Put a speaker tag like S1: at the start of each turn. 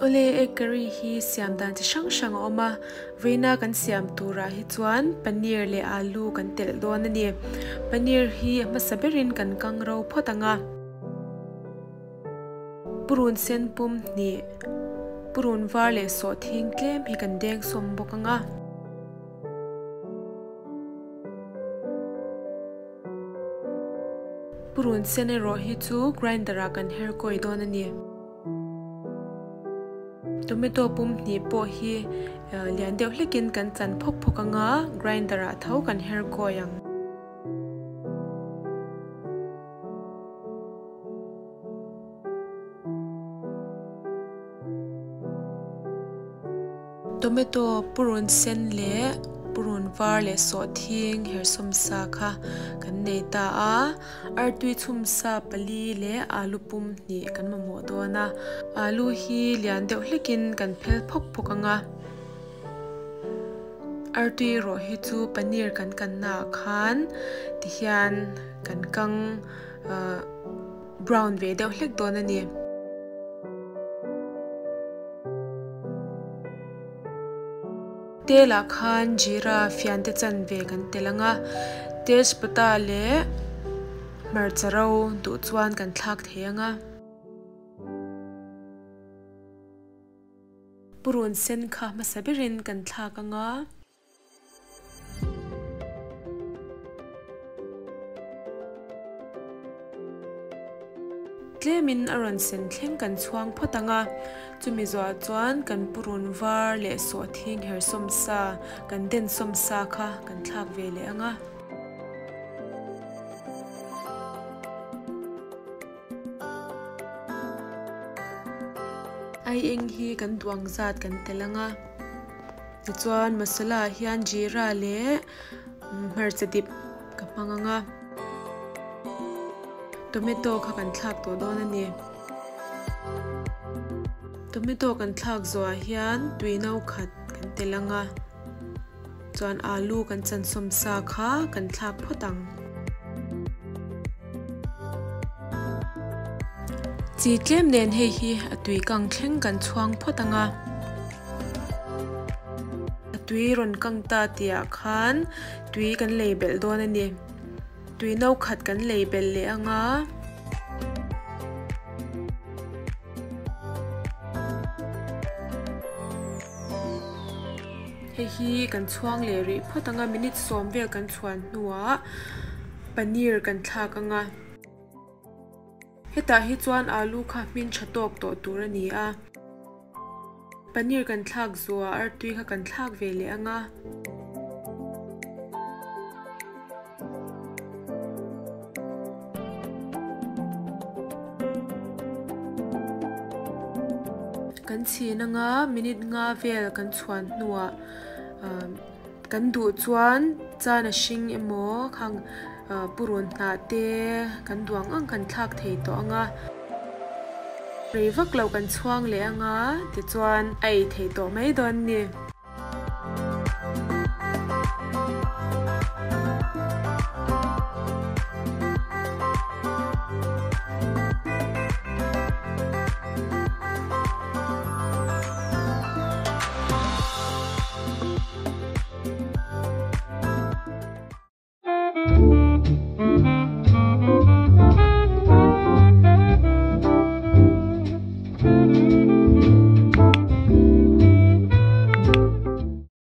S1: Awle egg curry hi siam dan chi hrang hrang a awm a, vawiina kan siam turah hi chuan paneer leh alu kan telh dawn a ni. Paneer hi a hmasa berin kan kang ro phawt ang a. Purun sen pum hnih, purun var leh sawhthing tlem hi kan deng sawm bawk ang a. Purun sen erawh hi chu grinder ah kan her kawi dawn a ni. Tomato pum hnih pawh hi lian deuh hlekin kan chan phawk phawk ang a, grinder ah tho kan her kawi ang. Tomato purun sen leh purun var leh sawhthing hersawm sa kha kan nei ta a, artui chhum sa pali leh alu pum hnih kan mamawh dawn a, alu hi lian deuh hlekin kan phel phawk phawk ang a, artui erawh hi chu paneer kan kanna ah khan tihian kan kang ahh brown ve deuh hlek dawn a ni. Tel ah khan jeera fian te chanve kan tel ang a, tejpata leh hmarcha ro duh chuan kan thlak thei ang a. Purun sen kha hmasa berin kan thlak ang a. Tlemin a rawn sen thleng kan chhuang phawt ang a, chumi zuah chuan kan purun var leh sawhthing her sawm sa, kan den sawm sa kha kan thlak ve leh ang a. Aieng hi kan duh ang zat kan tel ang a. Tichuan masala ah hian jeera leh hmarcha dip ka hmang ang a, tomato kha kan thlak tawh dawn a ni. Tomato kan thlak zawhah hian tui no khat kan tel ang a, chuan alu kan chan sawm sa kha kan thlak phawt ang. Chi tlem nen hei hi a tui kang thleng kan chhuang phawt ang a. A tui rawn kang ta tihah khan tui kan lei belh dawn a ni. Tui no khat kan lei belh leh ang a. Hei hi kan chhuang leh rih phawt ang a, minute sawm vel kan chhuan hnuah paneer kan thlak ang a. Hetah hi chuan alu kha hmin tha tawk tawh tur a ni a. Paneer kan thlak zuah artui kha kan thlak ve leh ang a. Kan chhin ang a, minute nga vel kan chhuan hnuah kan duh chuan chan a hring emaw khang purun hnah te kan duh ang ang kan thlak thei tawh ang a. Rei vak lo kan chhuang leh ang a, tichuan a ei thei tawh mai dawn a ni.